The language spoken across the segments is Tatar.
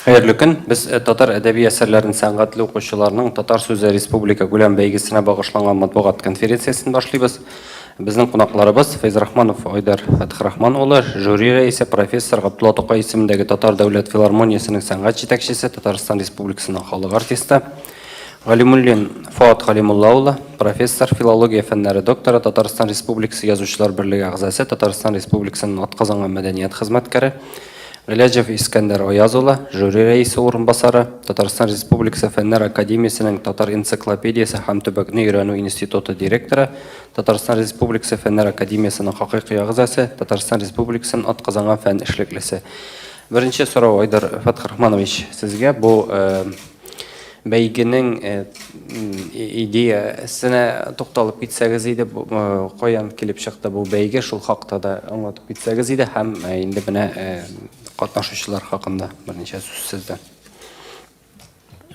Хәерле көн! Без э, татар әдәби әсәрләрен сәнгатьле укучыларның Татар сүзе республика күләм бәйгесенә багышланган матбугат конференциясен башлыйбыз. Безнең кунакларыбыз Фәйзрахманов Айдар Фәтхрахман улы, жюри рәисе, профессор, Габдулла Тукай исемендәге Татар дәүләт филармониясенең сәнгать җитәкчесе, Татарстан Республикасының халык артисты, Галимуллин Фоат Галимулла улы, профессор, филология фәннәре докторы, Татарстан Республикасы Язучылар берлеге әгъзасы, Татарстан Республикасының атказанган мәдәният хезмәткәре, Гыйләҗев Искәндәр Аяз улы, жюри рәисе урынбасары, Татарстан Республикасы Фәннәр академиясенең Татар энциклопедиясе һәм төбәкне өйрәнү институты директоры, Татарстан Республикасы Фәннәр академиясенең хакыйкый әгъзасы, Татарстан Республикасының атказанган фән эшлеклесе. Беренче сорау, Айдар Фәтхрахманович, сезгә бу э, бәйгенең э, идеясенә тукталып китсәгез иде, э, каян килеп чыкты бу бәйге, шул хакта да аңлатып китсәгез иде һәм э, инде менә катнашучылар хакында берничә сүз сездән.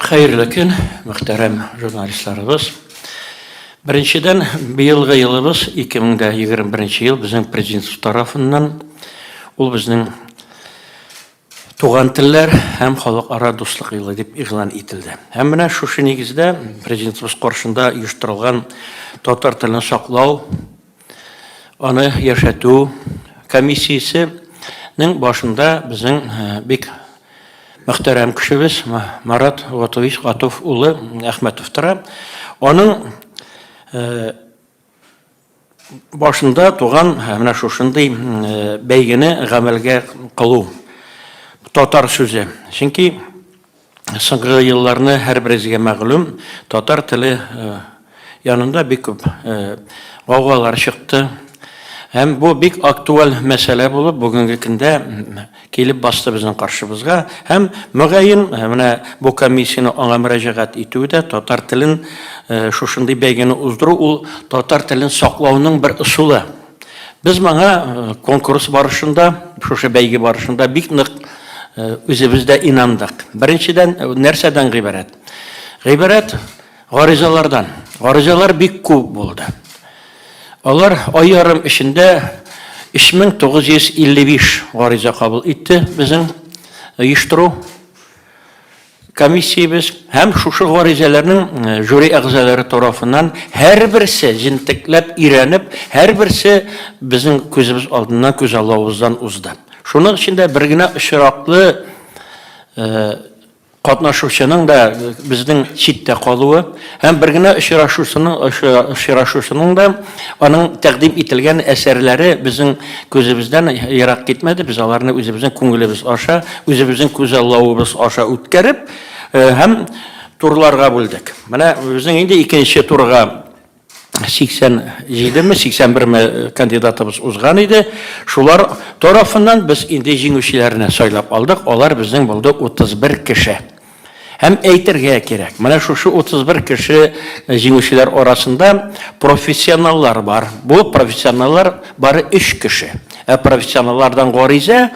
Хәерле көн, мөхтәрәм журналистларыбыз. Беренчедән, быелгы елыбыз 2021 ел безнең президент тарафыннан ул безнең Туган телләр һәм халыкара дуслык елы дип игълан ителде. Һәм менә шушы нигездә Президентыбыз каршында оештырылган татар телен саклау, аны яшәтү комиссиясенең башында безнең э, бик мөхтәрәм кешебез Марат Гатович Гатов улы Әхмәтов тора. Аның э, Башында туган менә шушындый бәйгене гамәлгә кылу. Татар сүзе. Чөнки соңгы елларны һәрберегезгә мәгълүм, татар теле янында бик күп гаугалар чыкты. Һәм бу бик актуаль мәсьәлә булып бүгенге көндә Килеп басты безнең каршыбызга һәм, мөгаен, менә бу комиссияне аңа мөрәҗәгать итүе дә татар телен шушындый бәйгене уздыру ул татар телен саклауның бер ысулы. Без моңа конкурс барышында, шушы бәйге барышында бик нык үзебез дә инандык. Беренчедән, нәрсәдән гыйбарәт? Гыйбарәт гаризалардан. Гаризалар бик күп булды. Алар ай ярым эчендә 3955 гариза кабул итте безнең оештыру комиссиябез һәм шушы гаризаларның э, жюри әгъзалары тарафыннан һәрберсе җентекләп өйрәнеп, һәрберсе безнең күзебез алдыннан, күз аллавыбыздан узды. Шуның өчен дә бер генә очраклы э, Катнашучының да безнең читтә калуы һәм бер генә очрашучының очрашучының да аның тәкъдим ителгән әсәрләре безнең күзебездән ерак китмәде. Без аларны үзебезнең күңелебез аша, үзебезнең күзаллавыбыз аша үткәреп һәм турларга бүлдек. Менә безнең инде икенче турга 87 ме, 81 ме кандидатыбыз узган иде. Шулар тарафыннан без инде җиңүчеләрне сайлап алдык. Алар безнең булды 31 кеше. Һәм әйтергә кирәк, менә шушы 31 кеше э, җиңүчеләр арасында профессионаллар бар. Бу профессионаллар бары 3 кеше. Ә профессионаллардан гариза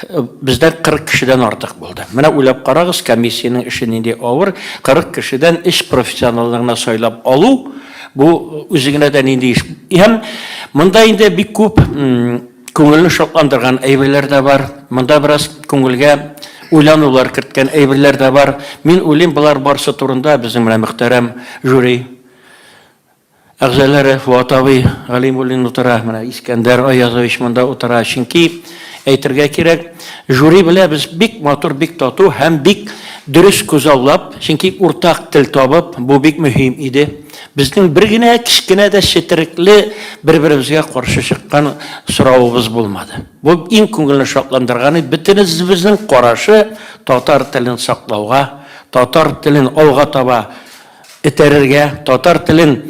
э, бездә 40 кешедән артык булды. Менә уйлап карагыз, комиссиянең эше нинди авыр. 40 кешедән 3 профессионалны гына сайлап алу, бу үзе генә дә нинди эш. Һәм монда инде бик күп күңелне шатландырган әйберләр дә бар. Монда бераз күңелгә уйланулар керткән әйберләр дә бар. Мин уйлыйм, болар барсы турында безнең менә мөхтәрәм жюри Әгъзалары Фуат абый Галимуллин утыра, менә Искәндәр Аязович монда утыра. Чөнки әйтергә кирәк, жюри белән без бик матур, бик тату һәм бик дөрес күзаллап, чөнки уртак тел табып, бу бик мөһим иде. Безнең бер генә кечкенә дә четерекле бер-беребезгә каршы чыккан соравыбыз булмады. Бу иң күңелне шатландырганы, бөтенебезнең карашы татар телен саклауга, татар телен алга таба этәрергә, татар телен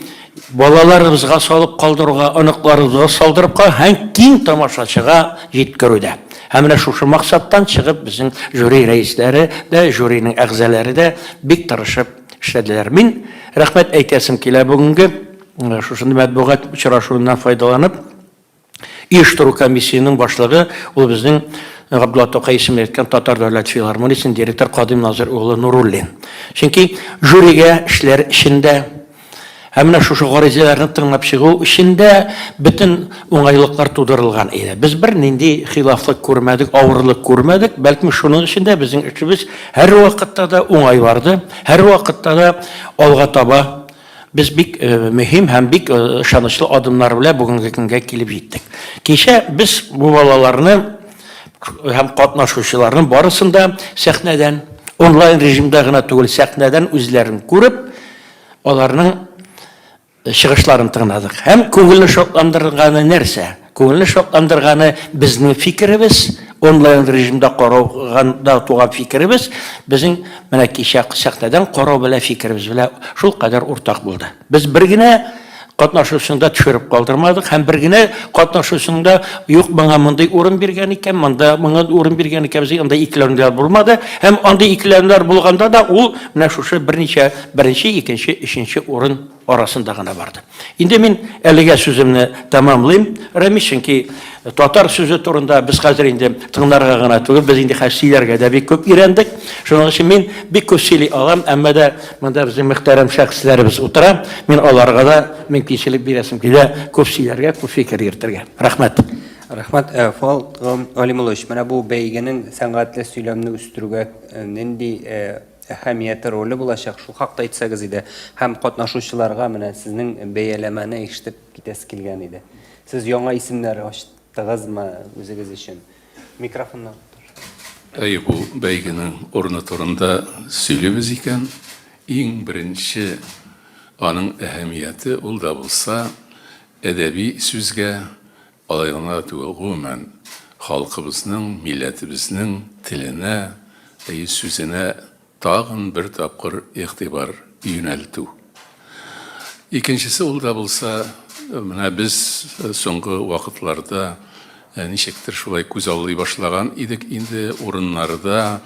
балаларыбызга салып калдыруга, оныкларыбызга салдырып калу һәм киң тамашачыга җиткерүдә. Һәм менә шушы максаттан чыгып безнең жюри рәисләре дә, жюриның әгъзалары да бик тырышып эшләделәр. Мин рәхмәт әйтәсем килә бүгенге шушындый матбугат очрашуыннан файдаланып, Оештыру комиссиясенең башлыгы ул безнең Габдулла Тукай исемен йөрткән Татар дәүләт филармониясенең директор Кадыйм Назыр углы Нуруллин. Чөнки жюригә эшләр эчендә. Һәм менә шушы гаризаларны тыңлап чыгу өчен дә бөтен уңайлыклар тудырылган иде. Без бернинди хилафлык күрмәдек, авырлык күрмәдек. Бәлкем шуның өчен дә безнең эшебез һәрвакытта да уңай барды, һәрвакытта да алга таба без бик мөһим һәм бик ышанычлы адымнар белән бүгенге көнгә килеп җиттек. Кичә без бу балаларны һәм катнашучыларның барысын да сәхнәдән, онлайн режимда гына түгел, сәхнәдән үзләрен күреп, Аларның чыгышларын тыңладык. Һәм күңелне шатландырганы нәрсә? Күңелне шатландырганы безнең фикеребез, онлайн режимда карауганда туган фикеребез, безнең менә кичә сәхнәдән карау белән фикеребез белән шул кадәр уртак булды. Без бер генә катнашучыны да төшереп калдырмадык һәм бер генә катнашучының да юк моңа мондый урын биргән икән, монда моңа урын биргән икән, безнең анда икеләнүләр булмады. Һәм андый икеләнүләр булганда да ул менә шушы берничә беренче, икенче, өченче урын арасында гына барды. Инде мин әлегә сүземне тәмамлыйм, Рәмис, чөнки татар сүзе турында без хәзер инде тыңларга гына түгел, без инде хәзер сөйләргә дә бик күп өйрәндек. Шуның өчен мин бик күп сөйли алам, әмма дә монда безнең мөхтәрәм шәхесләребез утыра. Мин аларга да мөмкинчелек бирәсем килә күп сөйләргә, күп фикер йөртергә. Рәхмәт. Рәхмәт, Фуал Галимуллович, менә бу бәйгенең сәнгатьле сөйләмне үстерүгә нинди әһәмияте, роле булачак, шул хакта әйтсәгез иде. Һәм катнашучыларга менә сезнең бәяләмәне ишетеп китәсе килгән иде. Сез яңа исемнәр ачтыгызмы үзегез өчен? Микрофонны. Әйе, бу бәйгенең урыны турында сөйлибез икән, иң беренче аның әһәмияте ул да булса әдәби сүзгә, алай гына да түгел, гомумән, халкыбызның, милләтебезнең теленә, әйе, сүзенә тагын бер тапкыр игътибар юнәлтү. Икенчесе ул да булса, менә без соңгы вакытларда ничектер шулай күзаллый башлаган идек инде, урыннарда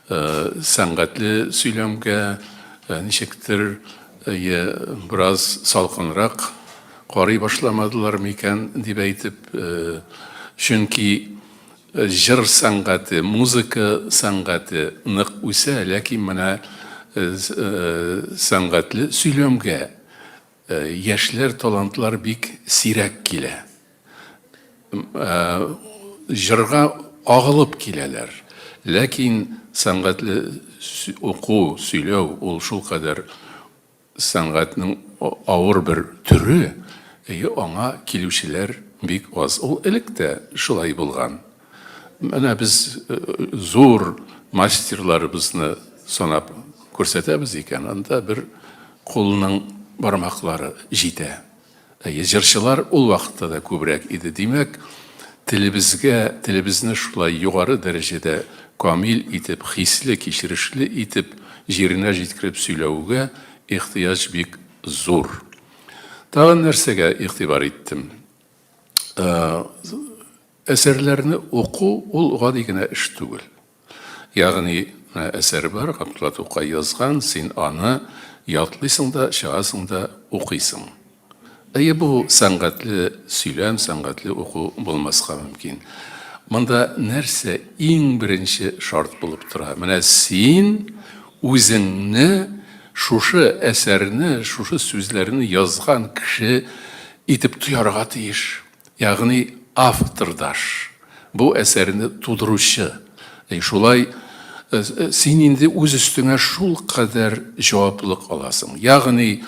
сәнгатьле сөйләмгә ничектер бераз салкынрак карый башламадылар микән дип әйтеп, чөнки җыр сәнгате, музыка сәнгате нык үсә, ләкин менә сәнгатьле сөйләмгә яшьләр, талантлар бик сирәк килә. Җырга агылып киләләр. Ләкин сәнгатьле уку, сөйләү ул шулкадәр Сәнгатьнең авыр бер төре, әйе, аңа килүчеләр бик аз. Ул элек тә шулай булган. Менә без зур мастерларыбызны санап күрсәтәбез икән, анда бер кулның бармаклары җитә. Әйе, җырчылар ул вакытта да күбрәк иде. Димәк, телебезгә, телебезне шулай югары дәрәҗәдә камил итеп, хисле, кичерешле итеп, җиренә җиткереп сөйләүгә ихтыяҗ бик зур. Тагын нәрсәгә игътибар иттем? Әсәрләрне уку ул гади генә эш түгел. Ягъни, менә әсәр бар, Габдулла Тукай язган, син аны ятлыйсың да, чыгасың да укыйсың. Әйе, бу сәнгатьле сөйләм, сәнгатьле уку булмаска мөмкин. Монда нәрсә иң беренче шарт булып тора? Менә син үзеңне шушы әсәрне, шушы сүзләрне язган кеше итеп тоярга тиеш. Ягъни автордаш, бу әсәрне тудыручы. Әй, шулай син инде үз өстеңә шулкадәр җаваплылык аласың. Ягъни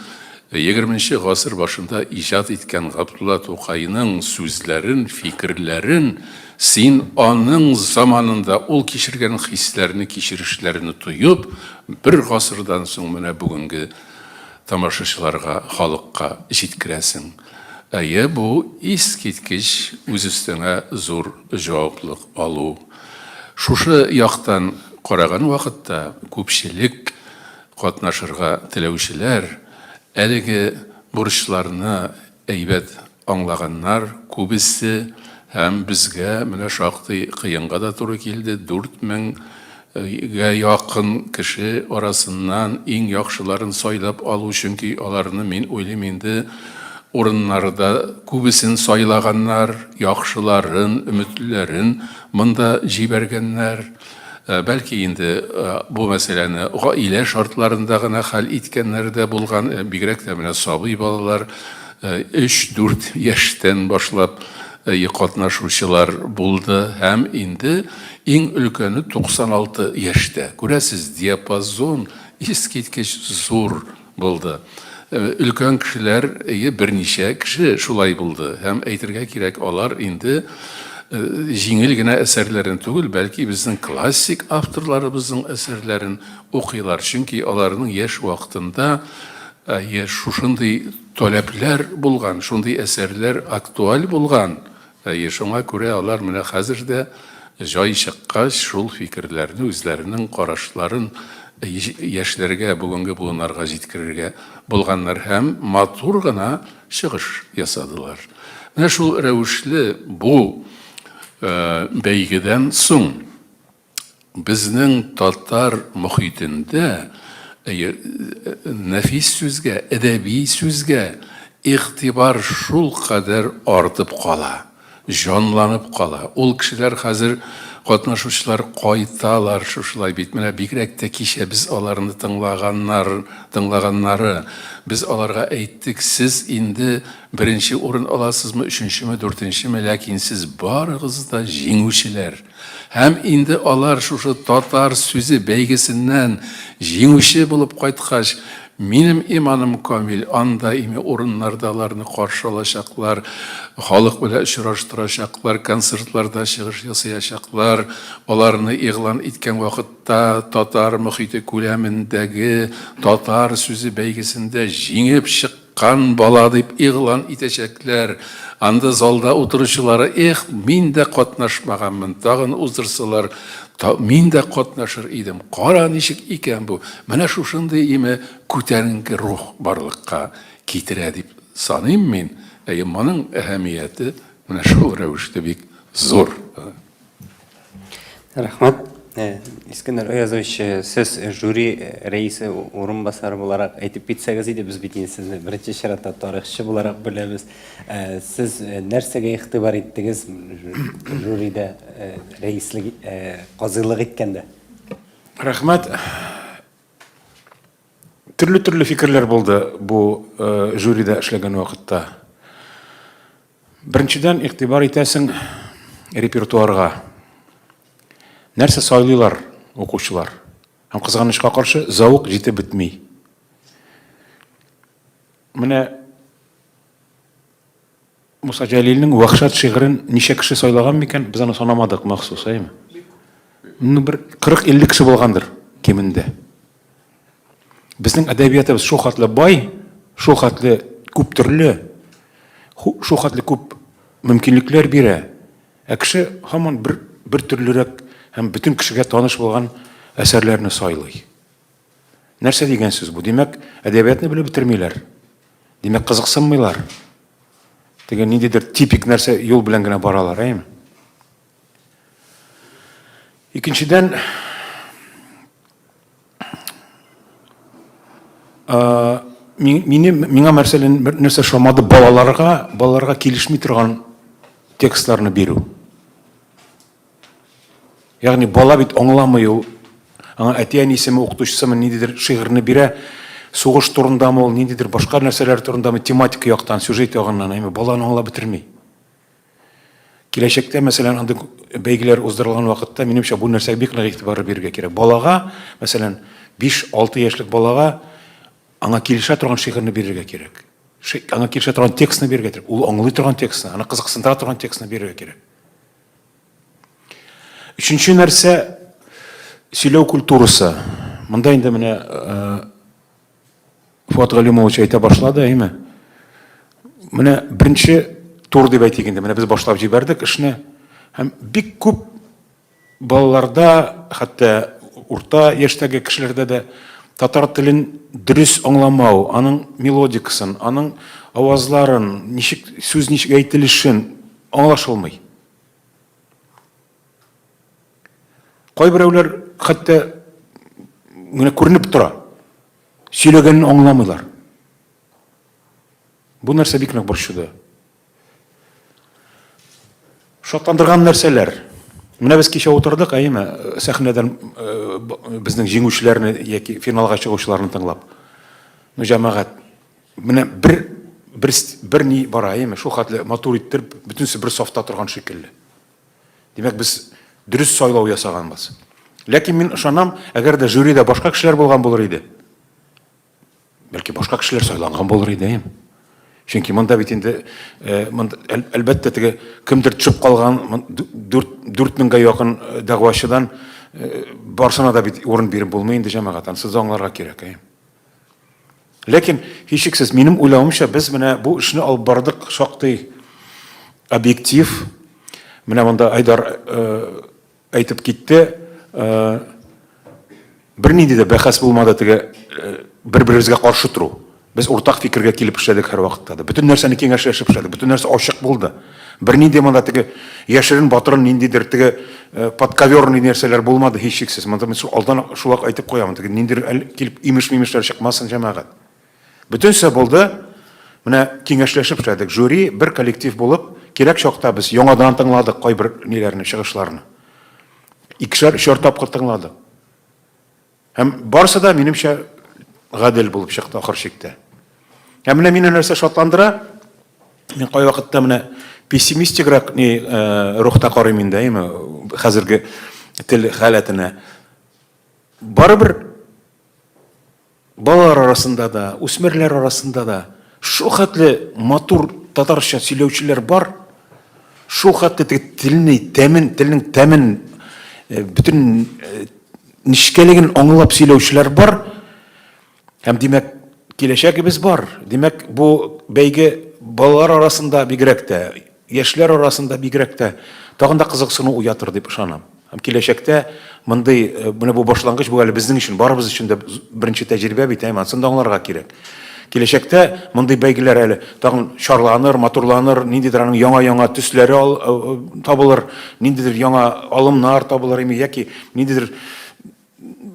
егерменче гасыр башында иҗат иткән Габдулла Тукайның сүзләрен, фикерләрен син аның заманында ул кичергән хисләрне, кичерешләрне тоеп, бер гасырдан соң менә бүгенге тамашачыларга, халыкка җиткерәсең. Әйе, бу искиткеч үз өстеңә зур җаваплылык алу. Шушы яктан караган вакытта күпчелек катнашырга теләүчеләр әлеге бурычларны әйбәт аңлаганнар, күбесе, һәм безгә менә шактый кыенга да туры килде, 4000 гә якын кеше арасыннан иң яхшыларын сайлап алу, чөнки аларны, мин уйлыйм инде, урыннарда күбесен сайлаганнар, яхшыларын, өметлеләрен монда җибәргәннәр. Бәлки инде бу мәсьәләне гаилә шартларында гына хәл иткәннәр дә булган, бигрәк тә менә сабый балалар 3-4 яшьтән башлап катнашучылар булды һәм инде иң өлкәне 96 яшьтә. Күрәсез, диапазон искиткеч зур булды. Өлкән кешеләр, әйе, берничә кеше шулай булды. Һәм әйтергә кирәк, алар инде җиңел генә әсәрләрен түгел, бәлки безнең классик авторларыбызның әсәрләрен укыйлар. Чөнки аларның яшь вакытында әйе, шушындый таләпләр булган, шундый әсәрләр актуаль булган. Әйе, шуңа күрә алар менә хәзер дә җай чыккач, шул фикерләрне, үзләренең карашларын яшьләргә, бүгенге буыннарга җиткерергә булганнар һәм матур гына чыгыш ясадылар. Менә шул рәвешле бу бәйгедән соң Безнең татар мохитендә нәфис сүзгә, әдәби сүзгә игътибар шулкадәр артып кала, җанланып кала. Ул кешеләр хәзер катнашучылар кайталар шушылай бит. Менә бигрәк тә кичә без аларны тыңлаганнар, тыңлаганнары. Без аларга әйттек, сез инде беренче урын аласызмы, өченчеме, дүртенчеме, ләкин сез барыгыз да җиңүчеләр. Һәм инде алар шушы Татар сүзе бәйгесеннән җиңүче булып кайткач, минем иманым камил, анда име урыннарда аларны каршы алачаклар, халык белән очраштырачаклар, концертларда чыгыш ясаячаклар, аларны игълан иткән вакытта татар мохите күләмендәге Татар сүзе бәйгесендә җиңеп чыккан Кан бала дип игълан итәчәкләр. Анда залда утыручылары, Эх, мин дә катнашмаганмын, тагын уздырсалар, мин дә катнашыр идем, кара ничек икән бу, менә шушындый име күтәренке рух барлыкка китерә дип саныйм мин. Әйе, моның әһәмияте менә шул рәвешле бик зур. Рәхмәт. Э, Искәндәр Аязович, э, сез жюри э, рәисе урынбасары буларак әйтеп китсәгез иде, без бит инде сезне беренче чиратта тарихчы буларак беләбез. Сез нәрсәгә игътибар иттегез жюрида рәислек, казыйлык иткәндә? Рәхмәт. Төрле-төрле фикерләр булды бу жюрида эшләгән вакытта. Беренчедән, игътибар итәсең репертуарга. Нәрсә сайлыйлар укучылар? Һәм кызганычка каршы, зәвык җитеп бетми. Менә Муса Җәлилнең Вәхшәт шигырен ничә кеше сайлаган микән? Без аны санамадык махсус, әйеме? Ну, бер 40-50 кеше булгандыр кимендә. Безнең әдәбиятыбыз шул хәтле бай, шул хәтле күп төрле, шул хәтле күп мөмкинлекләр бирә. Ә кеше һаман бер, бер төрлерәк һәм бөтен кешегә таныш булган әсәрләрне сайлый. Нәрсә дигән сүз бу? Димәк, әдәбиятны белеп бетермиләр. Димәк, кызыксынмыйлар. Теге ниндидер типик нәрсә юл белән генә баралар, әйеме? Икенчедән, мине миңа мәсәлән бер нәрсә ошамады балаларга балаларга килешми торган текстларны бирү ягъни бала бит аңламый ул аңа әти әнисеме укытучысымы ниндидер шигырьне бирә сугыш турындамы ул ниндидер башка нәрсәләр турындамы тематика яктан сюжет ягыннан әмма баланы аңлап бетерми Киләчәктә, мәсәлән, андый бәйгеләр уздырылган вакытта, минемчә, бу нәрсәгә бик нык игътибар бирергә кирәк. Балага, мәсәлән, 5-6 яшьлек балага аңа килешә торган шигырьне бирергә кирәк. Аңа килешә торган текстны бирергә кирәк. Ул аңлый торган текстны, аны кызыксындыра торган текстны бирергә кирәк. Өченче нәрсә сөйләү культурасы. Монда инде менә э, Фуат Галимович әйтә башлады, әйме? Менә беренче тур дип әйтик инде, менә без башлап җибәрдек эшне. Һәм бик күп балаларда, хәтта урта яшьтәге кешеләрдә дә татар телен дөрес аңламау, аның мелодикасын, аның авазларын, ничек сүз ничек әйтелешен аңлашылмый. Кайберәүләр хәтта менә күренеп тора. Сөйләгәнен аңламыйлар. Бу нәрсә бик нык борчыды. Шатландырган нәрсәләр. Менә без кичә утырдык, әйеме, сәхнәдән безнең җиңүчеләрне яки финалга чыгучыларны тыңлап. Ну, җәмәгать, менә бер бер бер ни бара, әйеме, шул хәтле матур иттереп, бөтенесе бер сафта торган шикелле. Димәк, без дөрес сайлау ясаганбыз. Ләкин мин ышанам, әгәр дә жюрида башка кешеләр булган булыр иде, Бәлки башка кешеләр сайланган булыр иде, әйеме? Чөнки монда бит инде, э, монда, әлбәттә, теге кемдер төшеп калган 4 меңгә якын э, дәгъвачыдан э, барсына да бит урын биреп булмый инде, җәмәгать, ансы да аңларга кирәк, әйеме? Ләкин һичшиксез, минем уйлавымча, без менә бу эшне алып бардык шактый объектив. Менә монда Айдар әйтеп китте, бернинди дә бәхәс булмады теге бер-беребезгә каршы тору. Без уртак фикергә килеп эшләдек һәрвакытта да. Бөтен нәрсәне киңәшләшеп эшләдек, бөтен нәрсә ачык булды. Бернинди монда теге яшерен батырын ниндидер теге подковерный нәрсәләр булмады һичшиксез. Монда мин алдан шулай әйтеп куямын, теге ниндидер килеп имеш-мимешләр чыкмасын, җәмәгать. Бөтенесе булды. Менә киңәшләшеп эшләдек. Жюри бер коллектив булып, кирәк чакта без яңадан тыңладык кайбер ниләрне, чыгышларны. Икешәр, өчәр тапкыр тыңладык. Һәм барысы да, минемчә, гадел булып чыкты ахыр чиктә. Һәм менә мине нәрсә шатландыра? Мин кайвакытта менә пессимистигрәк ни э, рухта карыйм инде, әйеме, хәзерге тел халәтенә. Барыбер Балалар арасында да, үсмерләр арасында да шул хәтле матур татарча сөйләүчеләр бар. Шул хәтле теге телне, тәмен, телнең тәмен, э, бөтен э, нечкәлеген аңлап сөйләүчеләр бар. Һәм димәк, киләчәгебез бар. Димәк, бу бәйге балалар арасында бигрәк тә, Яшьләр арасында бигрәк тә тагын да кызыксыну уятыр дип ышанам. Һәм киләчәктә мондый, э, менә бу башлангыч, бу әле безнең өчен, барыбыз өчен дә беренче тәҗрибә бит, әйме, анысын да аңларга кирәк. Киләчәктә мондый бәйгеләр әле тагын чарланыр, матурланыр, ниндидер аның яңа-яңа төсләре ал, э, э, табылыр, ниндидер яңа алымнар табылыр, әйме, яки ниндидер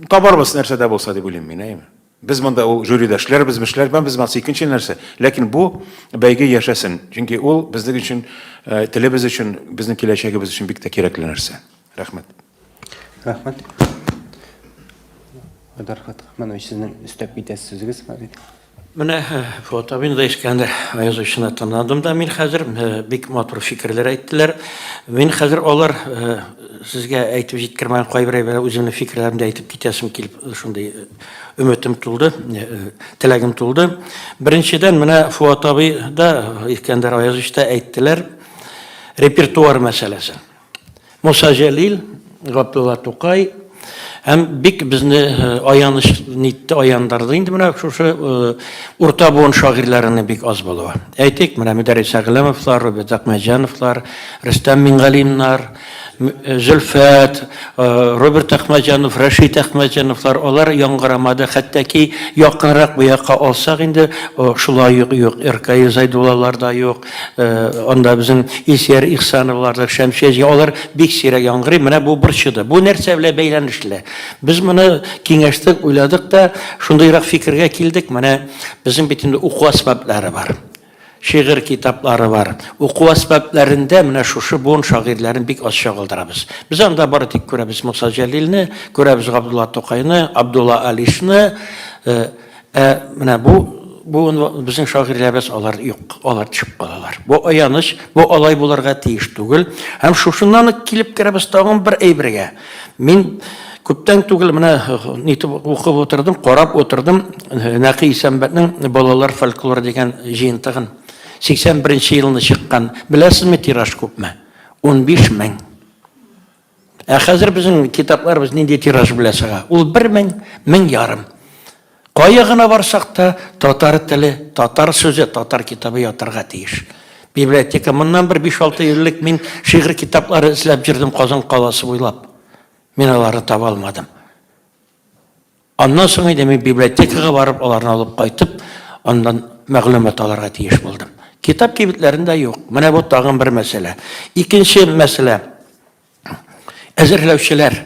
табарбыз нәрсә дә булса дип уйлыйм мин, әйме. Без монда ул жюрида эшләрбезме, эшләрмәбезме, анысы икенче нәрсә. Ләкин бу бәйге яшәсен, чөнки ул безнең өчен, э, телебез өчен, безнең киләчәгебез өчен бик тә кирәкле нәрсә. Рәхмәт. Рәхмәт. Айдар Фәтхрахманович, сезнең өстәп китәсе сүзегез бар иде. Менә э, Фуат абыйны да Искәндәр Аязовичны тыңладым да мин хәзер э, бик матур фикерләр әйттеләр. Мин хәзер алар сезгә әйтеп җиткермәгән кайбер әйберләр үземнең фикерләремне дә әйтеп китәсем килеп шундый өметем тулды, теләгем тулды. Беренчедән, менә Фуат абый да, Искәндәр Аязович та әйттеләр, репертуар мәсьәләсе. Муса Җәлил, Габдулла Тукай һәм бик безне аяныч нитте, аяндырды инде менә шушы урта буын шагыйрьләренең бик аз булуы. Әйтик, менә Мөдәррис Әгъләмовлар, Роберт Әхмәтҗановлар, Рөстәм Мингалимнар, Зөлфәт, Роберт Әхмәтҗанов, Рәшит Әхмәтҗановлар, алар яңгырамады. Хәтта ки якынрак бу якка алсак инде, шулай ук юк, Иркаи Зайдуллалар да юк, анда безнең Илсөяр Ихсановлар да, Шәмсия җи, алар бик сирәк яңгырый. Менә бу борчыды. Бу нәрсә белән бәйләнешле? Без моны киңәштек, уйладык та, шундыйрак фикергә килдек. Менә безнең бит инде уку әсбаплары бар. Шигырь китаплары бар. Уку әсбапләрендә менә шушы буын шагыйрьләрен бик аз чагылдырабыз. Без анда бары тик күрәбез Муса Җәлилне, күрәбез Габдулла Тукайны, Абдулла Алишны. Э, ә менә бу буын безнең шагыйрьләребез алар юк, алар төшеп калалар. Бу аяныч, бу алай булырга тиеш түгел. Һәм шушыннан ук килеп керәбез тагын бер әйбергә. Мин күптән түгел менә нитеп укып утырдым, карап утырдым Нәкый Исәнбәтнең Балалар фольклоры дигән җыентыгын. 81 елны чыккан. Беләсезме тираж күпме? 15 мең. Ә хәзер безнең китапларыбыз нинди тираж белән чыга? Ул 1 мең, мең ярым. Кая гына барсак та, татар теле, татар сүзе, татар китабы ятарга тиеш. Библиотека моннан бер 5-6 ел элек мин шигырь китаплары эзләп йөрдем Казан каласы буйлап. Мин аларны таба алмадым. Аннан соң инде мин библиотекага барып, аларны алып кайтып, аннан мәгълүмат алырга тиеш булдым. Китап кибетләрендә юк. Менә бу тагын бер мәсьәлә. Икенче мәсьәлә. Әзерләүчеләр.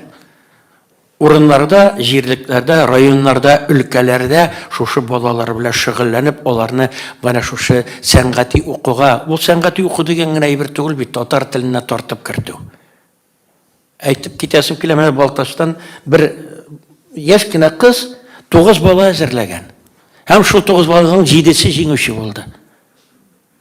Урыннарда, җирлекләрдә, районнарда, өлкәләрдә шушы балалар белән шөгыльләнеп, аларны менә шушы сәнгати укуга, ул сәнгати уку дигән генә әйбер түгел бит, татар теленә тартып кертү. Әйтеп китәсем килә, менә Балтачтан бер яшь кенә кыз 9 бала әзерләгән. Һәм шул 9 баланың 7-се җиңүче булды.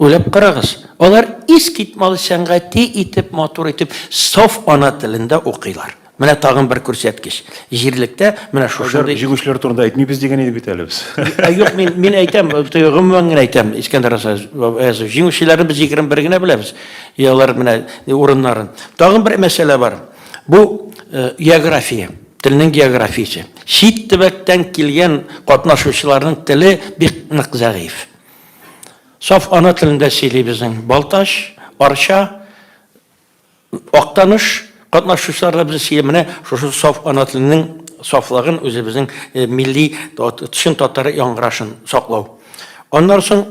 Уйлап карагыз, алар искитмалы сәнгати итеп, матур итеп, саф ана телендә укыйлар. Менә тагын бер күрсәткеч. Җирлектә менә шушындый... Җиңүчеләр турында әйтмибез дигән идек бит әле без. Ә юк, мин, мин әйтәм, гомумән генә әйтәм, Искәндәр Аязов, җиңүчеләрне без 21 генә беләбез. И алар менә урыннарын. Тагын бер мәсьәлә бар. Бу география, телнең географиясе. Чит төбәктән килгән катнашучыларның теле бик нык зәгыйфь. Саф ана телендә сөйли безнең Балтач, Арча, Актаныш катнашучылар да безне сөйли. Менә шушы саф ана теленең сафлыгын, үзебезнең милли чын татар яңгырашын саклау. Аннан соң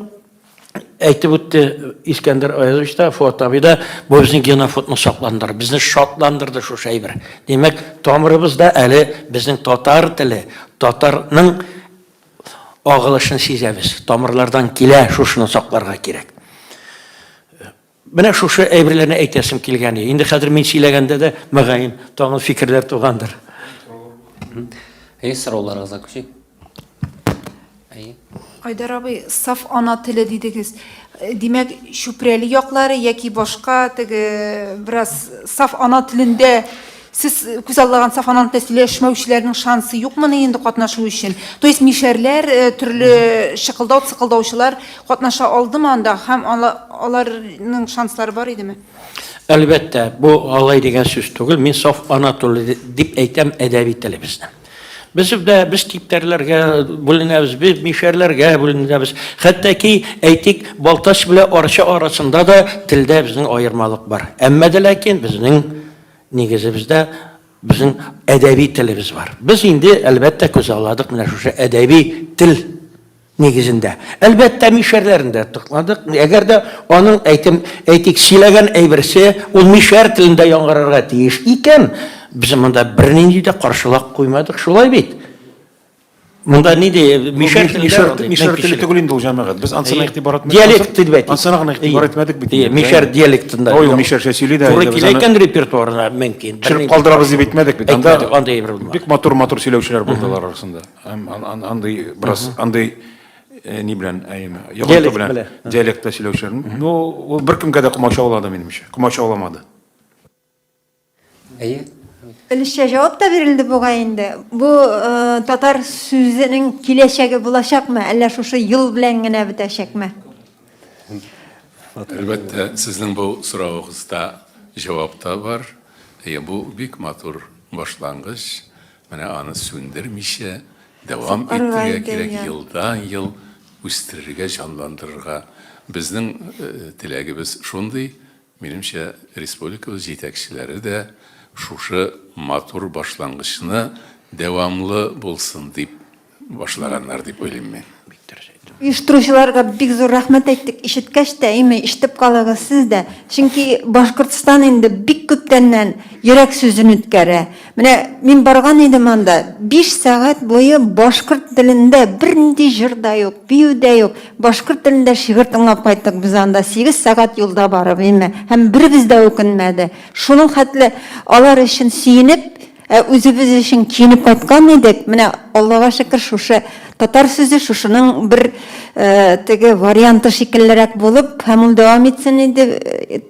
әйтеп үтте Искәндәр Аязович та, Фуат абый да, бу безнең генофондны сакландырды, безне шатландырды шушы әйбер. Димәк, тамырыбызда әле безнең татар теле, татарның агылышын сизәбез. Тамырлардан килә, шушыны сакларга кирәк. Менә шушы әйберләрне әйтәсем килгән. Инде хәзер мин сөйләгәндә дә, мөгаен, тагын фикерләр тугандыр. Әйе, сорауларыгызга күчик. Әйе. Айдар абый, саф ана теле дидегез. Димәк, Чүпрәле яклары яки башка теге бераз саф ана телендә Сез күзаллаган саф ана телендә сөйләшмәүчеләрнең шансы юкмыни инде катнашу өчен? То есть мишәрләр, төрле чыкылдау-цыкылдаучылар катнаша алдымы анда һәм аларның шанслары бар идеме? Әлбәттә, бу алай дигән сүз түгел. Мин саф ана теле дип әйтәм әдәби телебезне. Без дә без типтәрләргә бүленәбез, без мишәрләргә бүленәбез. Хәтта ки, әйтик, Балтач белән Арча арасында да телдә безнең аермалык бар. Әмма дә ләкин безнең Нигезебездә безнең әдәби телебез бар. Без инде, әлбәттә, күзалладык менә шушы әдәби тел нигезендә. Әлбәттә, мишәрләрен дә тыкладык. Әгәр дә аның, әйтем, әйтик, сөйләгән әйберсе ул мишәр телендә яңгырарга тиеш икән, без монда бернинди дә каршылык куймадык, шулай бит? Монда ни ди? Мишәр теле мишәр, мишәр теле түгел инде ул җәмәгать. Без ансына игътибар итмәдек. Диалект дип әйтик. Ансына гына игътибар итмәдек бит. Мишәр диалектында. Ой, ул мишәрчә сөйли дә. Туры килә икән репертуарына мөмкин. Төшереп калдырабыз дип әйтмәдек бит. Анда андый әйбер булмады. Бик матур-матур сөйләүчеләр булды алар арасында. Андый бераз андый ни белән, әйеме, йогынты белән диалектта сөйләүчеләр. Ну, ул беркемгә дә комачаулады минемчә. Комачауламады. Әйе. Өлешчә җавап та бирелде бугай инде. Бу татар сүзенең киләчәге булачакмы, әллә шушы ел белән генә бетәчәкме? Әлбәттә, сезнең бу соравыгызда җавап та бар. Әйе, бу бик матур башлангыч. Менә аны сүндермичә дәвам итәргә кирәк, елдан-ел үстерергә, җанландырырга. Безнең теләгебез шундый, Минемчә, республикабыз җитәкчеләре дә шушы матур башлангычны дәвамлы булсын дип башлаганнар дип уйлыйм мин. Бик дөрес әйттең. Оештыручыларга бик зур рәхмәт әйттек, ишеткәч тә, әйме, ишетеп калыгыз сез дә. Чөнки Башкортстан инде бик күптәннән йөрәк сүзен үткәрә. Менә мин барган идем анда, биш сәгать буе башкорт телендә бернинди җыр да юк, бию дә юк. Башкорт телендә шигырь тыңлап кайттык без анда, сигез сәгать юлда барып, име. Һәм беребез дә үкенмәде. Шуның хәтле алар өчен сөенеп, ә үзебез өчен көенеп кайткан идек. Менә Аллага шөкер, шушы татар сүзе шушының бер теге варианты шикеллерәк булып, һәм ул дәвам итсен иде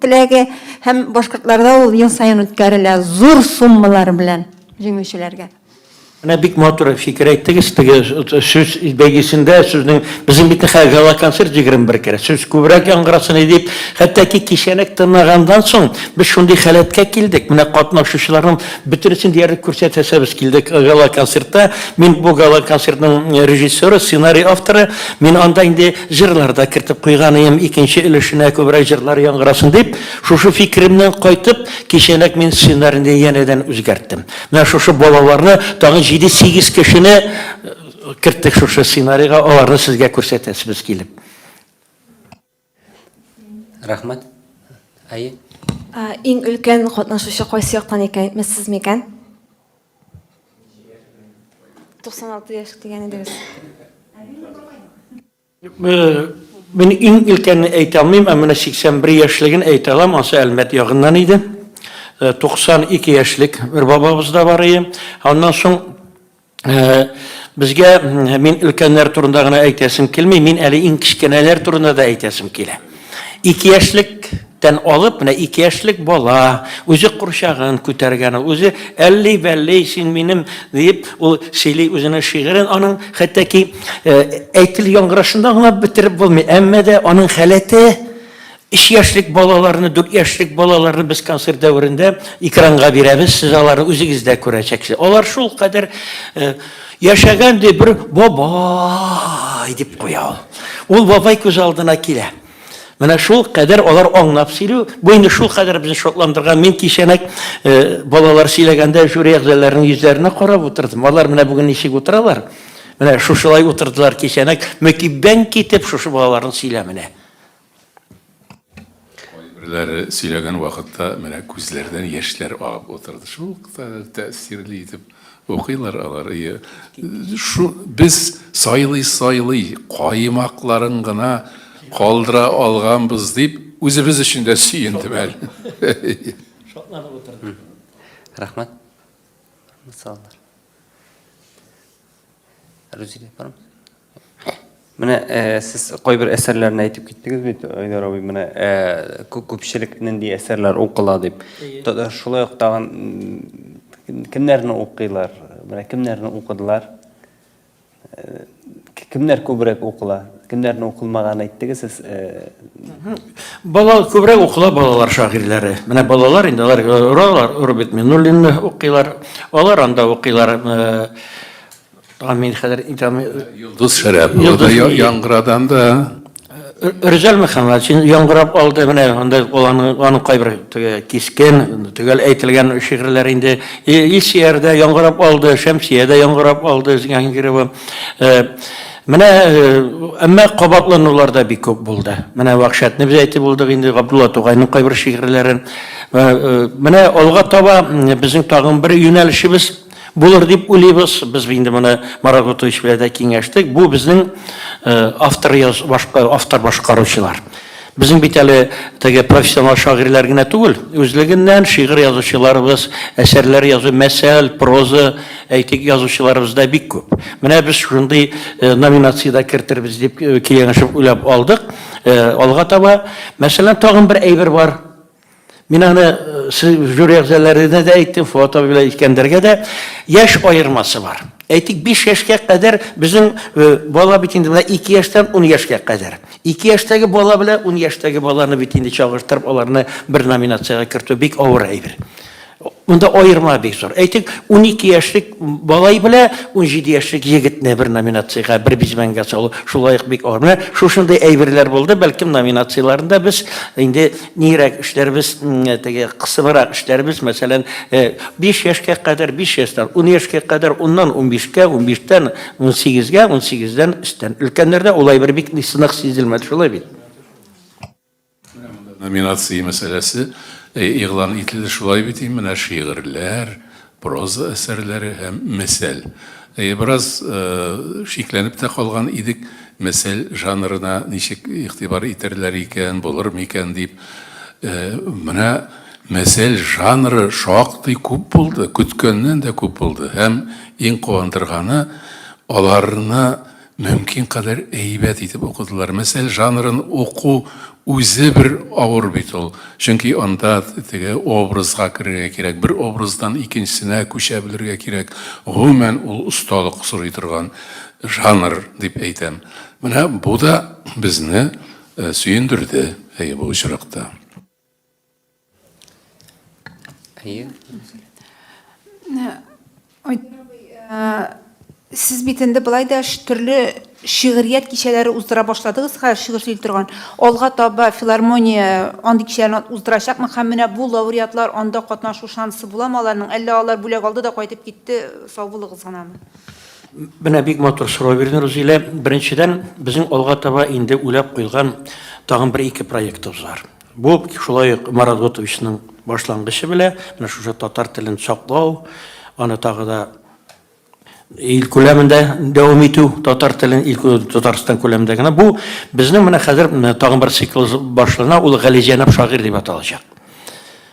теләге. Һәм башкортларда ул ел саен үткәрелә, зур суммалар белән җиңүчеләргә. Менә бик матур фикер әйттегез, теге сүз бәйгесендә сүзнең, безнең бит хәзер гала-концерт 21 керә, сүз күбрәк яңгырасын иде дип, хәтта ки кичәнәк тыңлаганнан соң без шундый халәткә килдек, менә катнашучыларның бөтенесен диярлек күрсәтәсебез килде гала-концертта. Мин бу гала-концертның режиссеры, сценарий авторы, мин анда инде җырлар да кертеп куйган идем, икенче өлешенә күбрәк җырлар яңгырасын дип, шушы фикеремнән кайтып, кичәнәк мин сценарийны янәдән үзгәрттем. Менә шушы балаларны, тагын җиде-сигез кешене керттек шушы сценарийга, аларны сезгә күрсәтәсебез килеп. Рәхмәт. Әйе. Иң өлкән катнашучы кайсы яктан икән, әйтмәссез микән? 96 яшь дигән идегез. Мин иң өлкәнне әйтә алмыйм, ә менә 81 яшьлеген әйтә алам, ансы Әлмәт ягыннан иде. 92 яшьлек бер бабабыз да бар ие. Аннан соң безгә мин өлкәннәр турында гына әйтәсем килми, мин әле иң кечкенәләр турында да әйтәсем килә. 2 яшьлектән алып, менә 2 яшьлек бала үзе курчагын күтәргән, үзе әлли-бәлли син минем диеп, ул сөйли үзенең шигырен, аның хәтта ки әйтел яңгырашында аңлап бетереп булмый, әмма дә аның халәте Өч яшьлек балаларны, дүрт яшьлек балаларны без концерт дәверендә экранга бирәбез, сез аларны үзегез дә күрәчәксез. Алар шул кадәр э, яшәгән ди бер бабай дип куя ул. Ул бабай күз алдына килә. Менә шул кадәр алар аңлап сөйли. Бу инде шул кадәр безне шатландырган. Мин кичәнәк э, балалар сөйләгәндә жюри әгъзаларының йөзләренә карап утырдым. Алар менә бүген ничек утыралар? Менә шушылай утырдылар кичәнәк, мөкиббән китеп шушы балаларның сөйләменә. Кайберләре сөйләгән вакытта менә күзләрдән яшьләр агып утырды. Шул кадәр тәэсирле итеп укыйлар алар. Ие. Шу без сайлый-сайлый каймакларын гына калдыра алганбыз дип үзебез өчен дә сөендем әле. Шатланып утырдым. Рәхмәт. Мисаллар. Рузилә, бармы? Менә э, сез кайбер әсәрләрне әйтеп киттегез бит, Айдар абый, менә э, күпчелек нинди әсәрләр укыла дип. Шулай ук тагын кемнәрне укыйлар? Менә кемнәрне укыдылар? Э, кемнәр күбрәк укыла? Кемнәрне укылмаганын әйттегез сез? Бала күбрәк укыла балалар шагыйрьләре. Менә балалар инде алар оралар, Роберт Миннуллинны укыйлар. Алар анда укыйлар. Тагын мин хәзер Йолдыз Шәрәпова да яңгырадан да. Рүзәл Мөхәммәтшин яңгырап алды. Менә анда ул аның, аның кайбер теге кискен, төгәл әйтелгән шигырьләр инде. Илсөяр дә яңгырап алды, Шәмсия дә яңгырап алды, Җиһангирова. Менә әмма кабатланулар да бик күп булды. Менә Вәхшәтне без әйтеп булдык инде, Габдулла Тугайның кайбер шигырьләрен. Менә алга таба безнең тагын бер юнәлешебез Булыр дип уйлыйбыз. Без инде моны Марат Готович белән дә киңәштек. Бу безнең э, автор яз, башка, автор башкаручылар. Безнең бит әле теге профессионал шагыйрьләр генә түгел, үзлегеннән шигырь язучыларыбыз, әсәрләр язу, мәсәл, проза, әйтик, язучыларыбыз да бик күп. Менә без шундый э, номинация дә кертербез дип э, киңәшеп уйлап алдык. Алга таба, мәсәлән, тагын бер әйбер бар. Мин аны сез жюри әгъзаларына да әйттем, Фуат абый белән Искәндәргә дә. Яшь аермасы бар. Әйтик, 5 яшькә кадәр безнең бала бит инде менә 2 яшьтән 10 яшькә кадәр. 2 яшьтәге бала белән 10 яшьтәге баланы бит инде чагыштырып, аларны бер номинациягә кертү бик авыр әйбер. Монда аерма бик зур. Әйтик, 12 яшьлек малай белә 17 яшьлек егетне бер номинациягә, бер бизмәнгә салу шулай ук бик авыр. Менә шушындый әйберләр булды. Бәлкем номинацияләрендә без инде нирәк эшләрбез, теге кысыбрак эшләрбез. Мәсәлән, 5 яшькә кадәр, 5 яшьтән 10 яшькә кадәр, 10-нан 15-кә, 15-тән 18-гә, 18-дән өстән. Өлкәннәрдә ул әйбер бик нык сизелмәде, шулай бит? Номинация мәсьәләсе игълан ителде шулай бит, менә шигырьләр, проза әсәрләре һәм мәсәл. Бераз шикләнеп тә калган идек, мәсәл жанрына ничек игътибар итәрләр икән, булыр микән дип. Менә мәсәл жанры шактый күп булды, көткәннән дә күп булды. Һәм иң куандырганы, аларны Мөмкин кадәр әйбәт итеп укыдылар. Мәсәл жанрын уку үзе бер авыр бит ул. Чөнки анда теге образга керергә кирәк, бер образдан икенчесенә күчә белергә кирәк. Гомумән, ул осталык сорый торган жанр дип әйтәм. Менә бу да безне сөендерде, әйе, бу очракта. Әйе. Сез бит инде былай да төрле шигърият кичәләре уздыра башладыгыз хәзер шигырь сөйли торган. Алга таба филармония андый кичәләрне уздырачакмы һәм менә бу лауреатлар анда катнашу шансы буламы аларның, әллә алар бүләк алды да кайтып китте, сау булыгыз гынамы? Менә бик матур сорау бирдең, Рузилә. Беренчедән, безнең алга таба инде уйлап куелган тагын бер-ике проектыбыз бар. Бу шулай ук Марат Готовичның башлангычы белә, менә шушы татар телен саклау, аны тагы да ил күләмендә дәвам итү, татар телен ил Татарстан күләмендә генә. Бу безнең менә хәзер тагын бер цикл башлана, ул Галиҗәнап шагыйрь дип аталачак.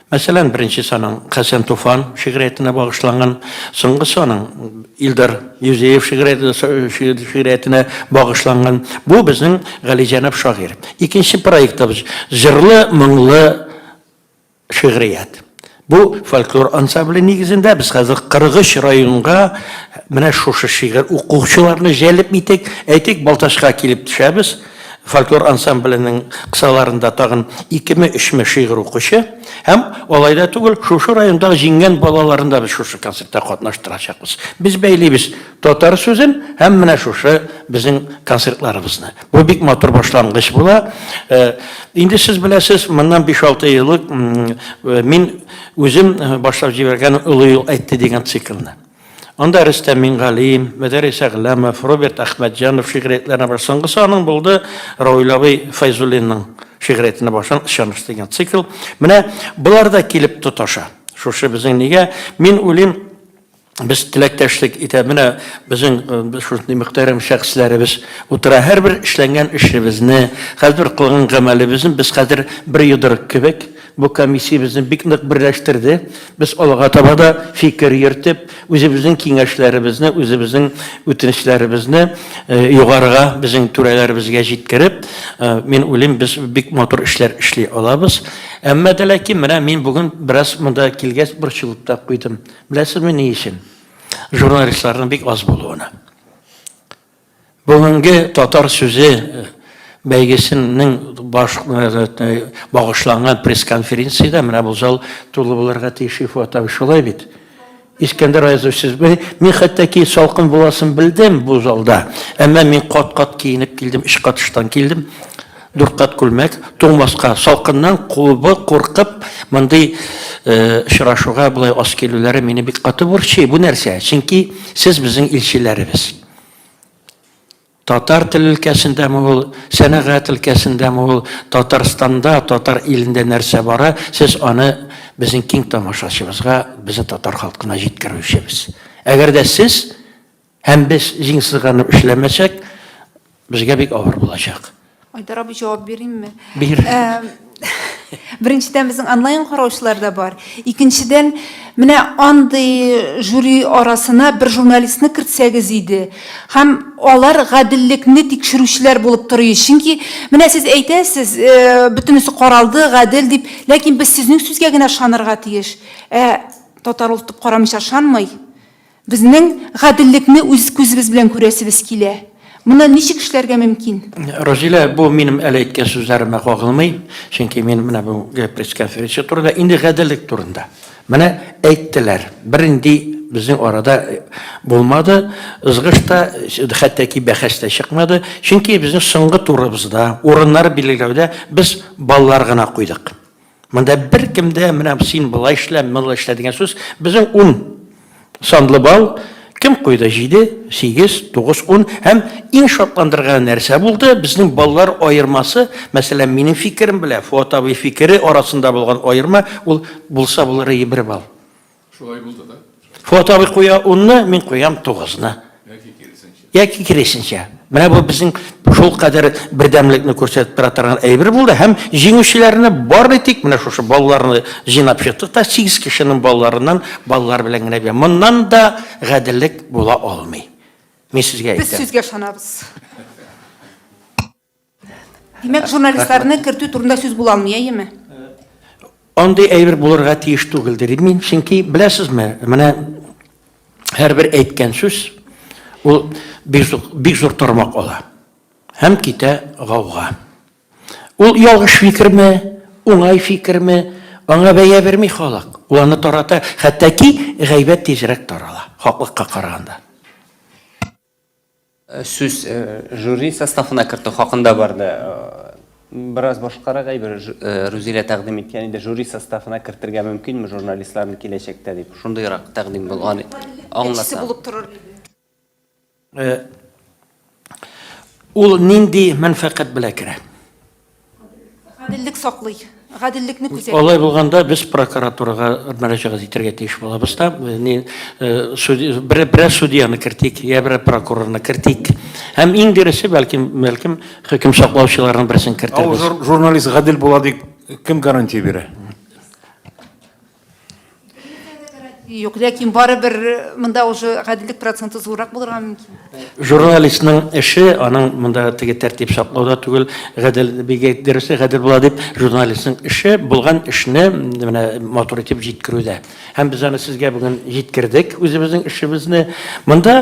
Мәсәлән, беренчесе аның Хәсән Туфан шигъриятенә багышланган, соңгысы аның Илдар Юзеев шигъриятенә багышланган. Бу безнең галиҗәнап шагыйрь. Икенче проектыбыз җырлы, моңлы шигърият. Бу фольклор ансамбле нигезендә без хәзер 43 районга менә шушы шигырь укучыларны җәлеп итик. Әйтик, Балтачка килеп төшәбез. Фольклор ансамбленең кысаларында тагын икеме, өчме шигырь укучы һәм алай да түгел, шушы райондагы җиңгән балаларын да без шушы концертта катнаштырачакбыз. Без бәйлибез татар сүзен һәм менә шушы безнең концертларыбызны. Бу бик матур башлангыч була. Э, инде сез беләсез, моннан 5-6 ел элек э, мин үзем э, башлап җибәргән Олы юл әйтте дигән циклны. Анда Рөстәм Мингалим, Мөдәррис Әгъләмов, Роберт Әхмәтҗанов шигъриятләренә бар. Соңгысы аның булды Равил абый Фәйзуллинның шигъриятенә башлан Ышаныч дигән цикл. Менә болар да килеп тоташа. Шушы безнең нигә? Мин уйлыйм, без теләктәшлек итә. Менә безнең э, шундый мөхтәрәм шәхесләребез утыра. Һәрбер эшләнгән эшебезне, һәрбер кылган гамәлебезне без хәзер бер йодрык кебек Бу комиссия безне бик нык берләштерде. Без алга таба да фикер йөртеп, үзебезнең киңәшләребезне, үзебезнең үтенечләребезне югарыга, безнең түрәләребезгә җиткереп, мин уйлыйм, без бик матур эшләр эшли алабыз. Әмма дә ләкин менә мин бүген бераз монда килгәч борчылып та куйдым. Беләсезме ни өчен? Журналистларның бик аз булуына. Бүгенге Татар сүзе бәйгесенең баш багышланган пресс-конференциядә менә бу зал тулы булырга тиеш, Фуат абый, шулай бит? Искәндәр Аязович, сез мин хәтта ки салкын буласын белдем бу залда, әмма мин кат-кат киенеп килдем, өч кат ыштан килдем, дүрт кат күлмәк, туңмаска, салкыннан кубы куркып, мондый очрашуга болай аз килүләре мине бик каты борчый. Бу нәрсә? Чөнки сез безнең илчеләребез. Татар тел өлкәсендәме ул, сәнәгать өлкәсендәме ул, Татарстанда, татар илендә нәрсә бара, сез аны безнең киң тамашачыбызга, безнең татар халкына җиткерүчебез. Әгәр дә сез һәм без җиң сызганып эшләмәсәк, безгә бик авыр булачак. Айдар абый, җавап биримме? Бир. Беренчедән, безнең онлайн караучылар да бар. Икенчедән, менә андый жюри арасына бер журналистны кертсәгез иде. Һәм алар гаделлекне тикшерүчеләр булып торый. Чөнки менә сез әйтәсез, э, бөтенесе каралды, гадел дип, ләкин без сезнең сүзгә генә ышанырга тиеш. Ә татар ул тотып карамыйча ышанмый. Безнең гаделлекне үз күзебез белән күрәсебез килә. Моны ничек эшләргә мөмкин? Рузилә, бу минем әле әйткән сүзләремә кагылмый, чөнки мин менә бу пресс-конференция турында, инде гаделлек турында. Менә әйттеләр, бернинди безнең арада булмады, ызгыш та, хәтта ки бәхәс тә чыкмады, чөнки безнең соңгы турыбызда, урыннар билгеләүдә без баллар гына куйдык. Монда беркем дә менә син болай эшлә, болай эшлә дигән сүз. Безнең 10 санлы балл кем куйды? 7, 8, 9, 10 һәм иң шатландырган нәрсә булды, безнең баллар аермасы, мәсәлән, минем фикерем белән Фуат абый фикере арасында булган аерма, ул булса булыр иде бер балл. Шулай булды да. Фуат абый куя унны, мин куям тугызны. Яки киресенчә. Яки киресенчә. Менә бу безнең шул кадәр бердәмлекне күрсәтеп тора торган әйбер булды һәм җиңүчеләрне бары тик менә шушы балларны җыйнап чыктык та 8 кешенең балларыннан баллар белән генә бирә. Моннан да гаделлек була алмый. Мин сезгә Без әйтәм. сүзгә ышанабыз. Димәк, журналистларны кертү турында сүз була алмый, әйеме? Андый әйбер булырга тиеш түгел дим мин, чөнки беләсезме, менә һәрбер әйткән сүз ул бик зур, бик зур тармак ала һәм китә гауга. Ул ялгыш фикерме, уңай фикерме, аңа бәя бирми халык. Ул аны тарата, хәтта ки гайбәт тизрәк тарала, хаклыкка караганда. Сүз жюри составына кертү хакында барды. Бераз башкарак әйбер Рузилә тәкъдим иткән иде, жюри составына кертергә мөмкинме журналистларны киләчәктә дип. Шундыйрак тәкъдим булган, аңласам. Булып торыр иде. Ул нинди мәнфәкать белән керә? Гаделлек саклый, гаделлекне күзәтә. Алай булганда без прокуратурага мөрәҗәгать итәргә тиеш булабыз да, ни, бер, берәр судьяны кертик, я берәр прокурорны кертик. Һәм иң дөресе, бәлкем, бәлкем хөкем саклаучыларның берсен Ә ул кертербез. журналист гадел була дип кем гарантия бирә? Юк, ләкин барыбер монда уже гаделлек проценты зуррак булырга мөмкин. Журналистның эше аның монда теге тәртип саклау да түгел, гадел бик дөресе гадел була дип, журналистның эше булган эшне менә матур итеп җиткерүдә. Һәм без аны сезгә бүген җиткердек үзебезнең эшебезне. Монда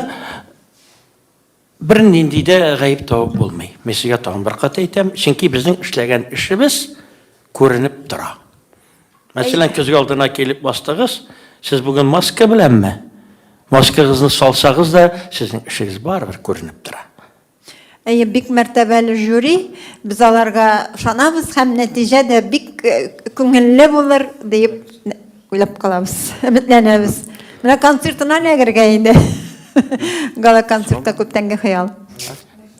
бернинди дә гаеп табып булмый. Мин сезгә тагын бер кат әйтәм, чөнки безнең эшләгән эшебез күренеп тора. Мәсәлән, көзге алдына килеп бастыгыз, сез бүген маска беләнме? Маскагызны салсагыз да, сезнең эшегез барыбер күренеп тора. Әйе, бик мәртәбәле жюри, без аларга ышанабыз һәм нәтиҗә дә бик күңелле булыр диеп уйлап калабыз, өметләнәбез. Менә концертына эләгергә инде. Гала-концертка күптәнге хыял.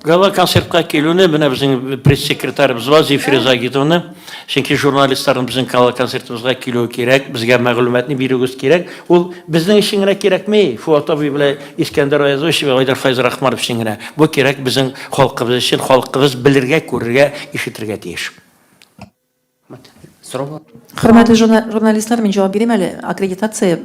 Гала-концертка килүне менә безнең пресс-секретарыбыз бар, Зефира Загитовна. Чөнки журналистларның безнең гала-концертыбызга килүе кирәк, безгә мәгълүматны бирүегез кирәк. Ул безнең өчен генә кирәкми, Фуат абый белән Искәндәр Аязович вә Айдар Фәйзрахманов өчен генә. Бу кирәк безнең халкыбыз өчен, халкыбыз белергә, күрергә, ишетергә тиеш. Сорау бар. Хөрмәтле журналистлар, мин җавап бирим әле. Аккредитация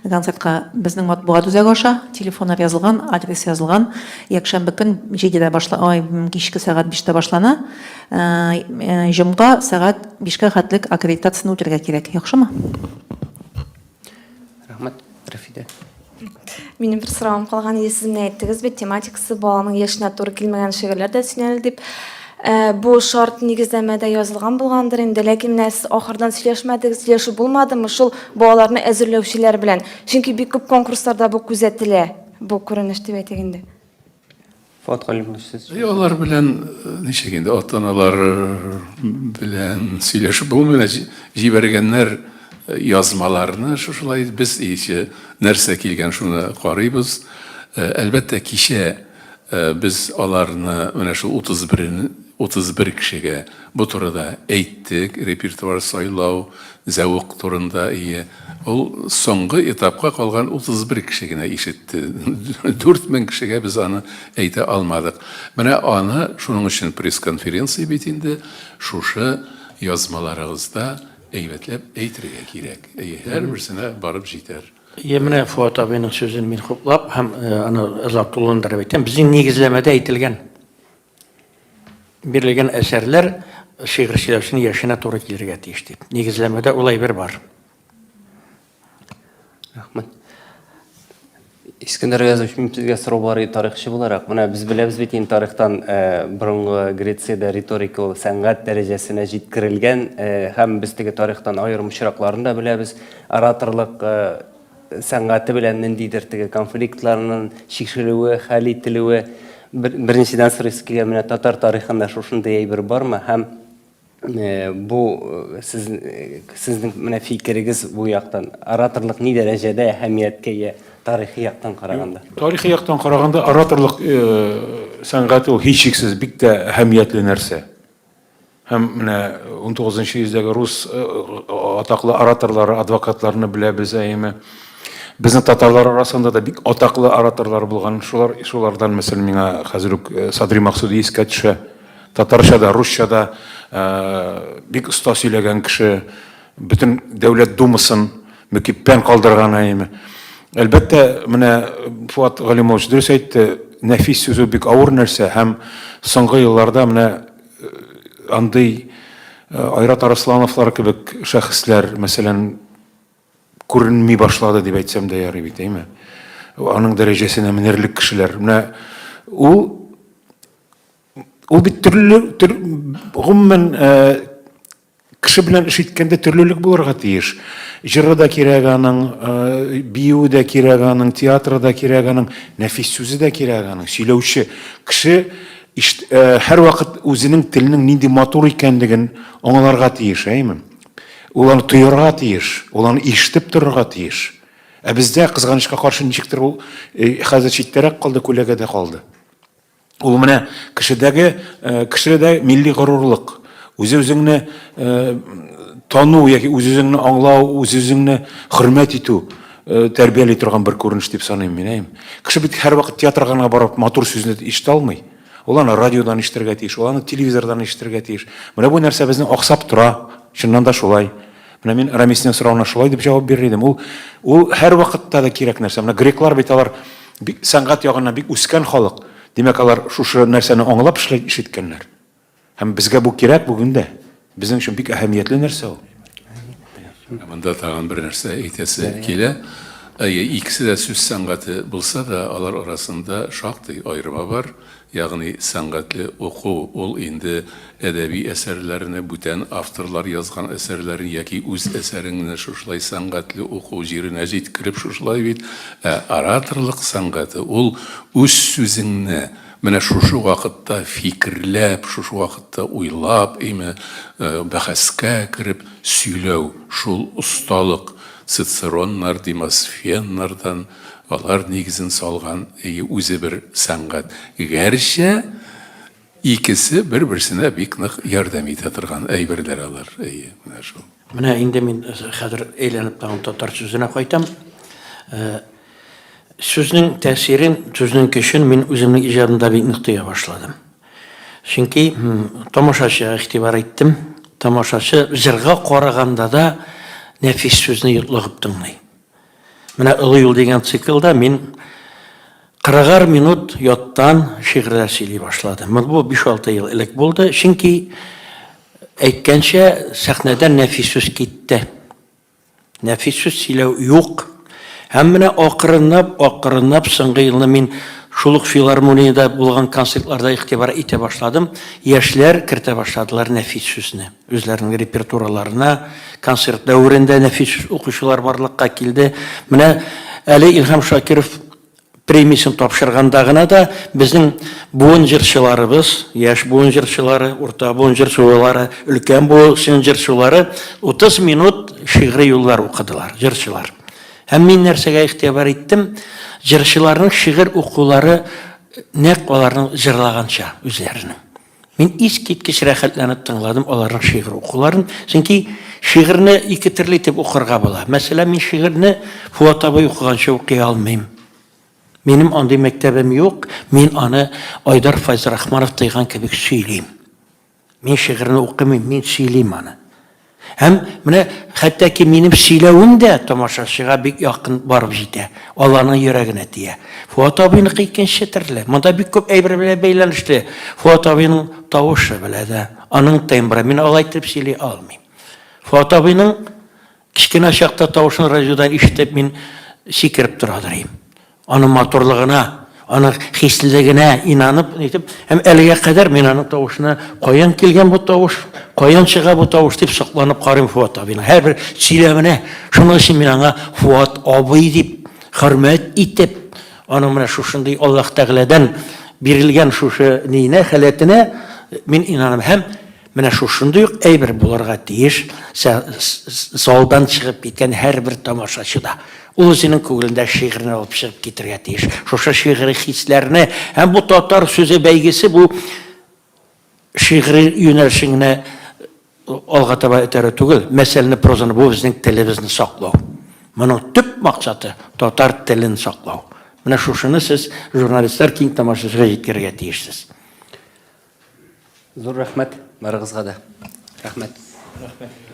концертка безнең матбугат үзәге аша, телефоннар язылган, адрес язылган. Якшәмбе көн 7-дә башла, ай, кичке сәгать 5-тә башлана. Э, э, җомга сәгать 5-кә хәтлек аккредитацияне үтәргә кирәк. Яхшымы? Рәхмәт, Рәфидә. Минем бер соравым калган иде, сез менә әйттегез бит, тематикасы баланың яшенә туры килмәгән шигырьләр дә сөйләнде дип. Э, бу шарт нигезләмәдә язылган булгандыр инде, ләкин менә сез ахырдан сөйләшмәдегез, сөйләшү булмадымы шул балаларны әзерләүчеләр белән? Чөнки бик күп конкурсларда бу күзәтелә, бу күренеш дип әйтик инде. Фуат Галимович, сез. И алар белән э, ничек инде ата-аналар белән сөйләшеп булмый, менә җибәргәннәр э, язмаларны шушылай без ише нәрсә килгән шуны карыйбыз. Э, әлбәттә, кичә без аларны менә шул 31 31 кешегә бу турыда әйттек, репертуар сайлау, зәвык турында ие. Ул соңгы этапка калган 31 кеше генә ишетте. 4000 кешегә без аны әйтә алмадык. Менә аны шуның өчен пресс-конференция бит инде, шушы язмаларыгызда әйбәтләп әйтергә кирәк. Әйе, һәрберсенә барып җитәр. Әйе, менә Фоат абыйның сүзен мин хуплап һәм аны озак тулыландырып әйтәм. Безнең нигезләмәдә әйтелгән. Бирелгән әсәрләр шигырь сөйләүченең яшенә туры килергә тиеш дип. Нигезләмәдә ул әйбер бар. Рәхмәт. Искәндәр Гаязович, минем сезгә сорау бар иде тарихчы буларак. Менә без беләбез бит инде тарихтан э, борынгы Грециядә риторика ул сәнгать дәрәҗәсенә җиткерелгән э, һәм без теге тарихтан аерым очракларын да беләбез. Ораторлык э, сәнгате белән ниндидер теге конфликтларның чишелүе, хәл ителүе. Бер, беренчедән сорыйсы килә, менә татар тарихында шушындый әйбер бармы һәм э, бу э, сез, э, сезнең менә фикерегез бу яктан ораторлык ни дәрәҗәдә әһәмияткә ия тарихи яктан караганда? Тарихи яктан караганда ораторлык сәнгате ул һичшиксез бик тә әһәмиятле нәрсә. Һәм менә унтугызынчы йөздәге рус атаклы ораторлары, адвокатларны беләбез, әйеме. Безнең татарлар арасында да бик атаклы ораторлар булган. Шулар, шулардан, мәсәлән, миңа хәзер үк Садри Максуди искә төшә. Татарча да, русча да бик оста сөйләгән кеше, бөтен Дәүләт Думасын мөкиббән калдырган, әйеме. Әлбәттә, менә Фуат Галимович дөрес әйтте, нәфис сүз ул бик авыр нәрсә һәм соңгы елларда менә андый Айрат Арыслановлар кебек шәхесләр, мәсәлән, күренми башлады дип әйтсәм дә ярый бит, әйме? Аның дәрәҗәсенә менерлек кешеләр. Менә ул ул бит төрле төр, гомумән Кеше белән эш иткәндә төрлелек булырга тиеш. Җыры да кирәк аның, э, биюе дә кирәк аның, театры да кирәк аның, нәфис сүзе дә кирәк аның. Сөйләүче кеше э, һәрвакыт үзенең теленең нинди матур икәнлеген аңларга тиеш, әйеме? Ул аны тоярга тиеш, ул аны ишетеп торырга тиеш. Ә бездә, кызганычка каршы, ничектер ул э, хәзер читтәрәк калды, күләгәдә калды. Ул менә кешедәге, э, кешедә милли горурлык, үзе-үзеңне э, тану яки үз-үзеңне аңлау, үз-үзеңне хөрмәт итү э, тәрбияли торган бер күренеш дип саныйм мин, әйем. Кеше бит һәрвакыт театрга гына барып матур сүзне ишетә алмый. Ул аны радиодан ишетергә тиеш, ул аны телевизордан ишетергә тиеш. Менә бу нәрсә безнең аксап тора, чыннан да шулай. Менә мин Рамиснең соравына шулай дип җавап бирер идем. Ул ул һәрвакытта да кирәк нәрсә. Менә греклар бит алар бик сәнгать ягыннан бик үскән халык. Димәк, алар шушы нәрсәне аңлап эшләй эш иткәннәр. Һәм безгә бу кирәк бүген дә. Безнең өчен бик әһәмиятле нәрсә ул. Монда тагын бер нәрсә әйтәсе килә. Әйе, икесе дә сүз сәнгате булса да, алар арасында шактый аерма бар. Ягъни сәнгатьле уку ул инде әдәби әсәрләрне, бүтән авторлар язган әсәрләрен яки үз әсәреңне шушылай сәнгатьле уку җиренә җиткереп шушылай бит. Ә ораторлык сәнгате ул үз сүзеңне менә шушы вакытта фикерләп, шушы вакытта уйлап, име, бәхәскә кереп сөйләү, шул осталык Цицероннар, Демосфеннардан, Алар нигезен салган үзе бер сәнгать. Гәрчә икесе бер-берсенә бик нык ярдәм итә торган әйберләр алар. Әйе, менә шул. Менә инде мин хәзер әйләнеп тагын татар сүзенә кайтам. Сүзнең тәэсирен, сүзнең көчен мин үземнең иҗадымда бик нык тоя башладым. Чөнки тамашачыга игътибар иттем. Тамашачы җырга караганда да нәфис сүзне йотлыгып тыңлый. Менә Олы юл дигән циклда мин кырыгар минут яттан шигырьләр сөйли башладым. Бу 5-6 ел элек булды, чөнки әйткәнчә, сәхнәдән нәфис сүз китте. Нәфис сүз сөйләү юк. Һәм менә акрынлап, акрынлап соңгы елны мин шул ук филармониядә булган концертларда игътибар итә башладым. Яшьләр кертә башладылар нәфис сүзне. Үзләренең репертуарларына концерт дәверендә нәфис укучылар барлыкка килде. Менә әле Илһам Шакиров премиясен тапшырганда гына да безнең буын җырчыларыбыз, яшь буын җырчылары, урта буын җырчылары, өлкән буын җырчылары 30 минут шигъри юллар укыдылар, җырчылар. Һәм мин нәрсәгә игътибар иттем? Җырчыларның шигырь укулары нәкъ аларның җырлаганча үзләренең. Мин искиткеч рәхәтләнеп тыңладым аларның шигырь укуларын, чөнки шигырьне ике төрле итеп укырга була. Мәсәлән, мин шигырьне Фуат абый укыганча укый алмыйм. Минем андый мәктәбем юк, мин аны Айдар Файзрахманов тыйган кебек сөйлим. Мин шигырьне укымыйм, мин сөйлим аны. Һәм менә хәтта ки минем сөйләвем дә тамашачыга бик якын барып җитә. Аларның йөрәгенә тия. Фуат абыйныкы икенче төрле. Монда бик күп әйбер белән бәйләнешле. Фуат абыйның тавышы белә дә, аның тембры. Мин алай итеп сөйли алмыйм. Фуат абыйның кечкенә чакта тавышын радиодан ишетеп мин сикереп торадыр идем. Аның матурлыгына, аның хислелегенә инанып, нитеп, һәм әлегә кадәр мин аның тавышына каян килгән бу тавыш, каян чыга бу тавыш дип сокланып карыйм Фуат абыйның һәрбер сөйләменә. Шуның өчен мин аңа Фуат абый дип хөрмәт итеп, аның менә шушындый Аллаһ Тәгаләдән бирелгән шушы ниенә, халәтенә мин инанам. Һәм Менә шушындый ук әйбер булырга тиеш залдан чыгып киткән һәрбер тамашачыда. Ул үзенең күңелендә шигырьне алып чыгып китергә тиеш. Шушы шигъри хисләрне һәм бу татар сүзе бәйгесе бу шигъри юнәлешен генә алга таба этәрү түгел, мәсәлне, прозаны, бу безнең телебезне саклау. Моның төп максаты татар телен саклау. Менә шушыны сез, журналистлар, киң тамашачыга җиткерергә тиешсез. Зур рәхмәт барыгызга да. Рәхмәт. Рәхмәт.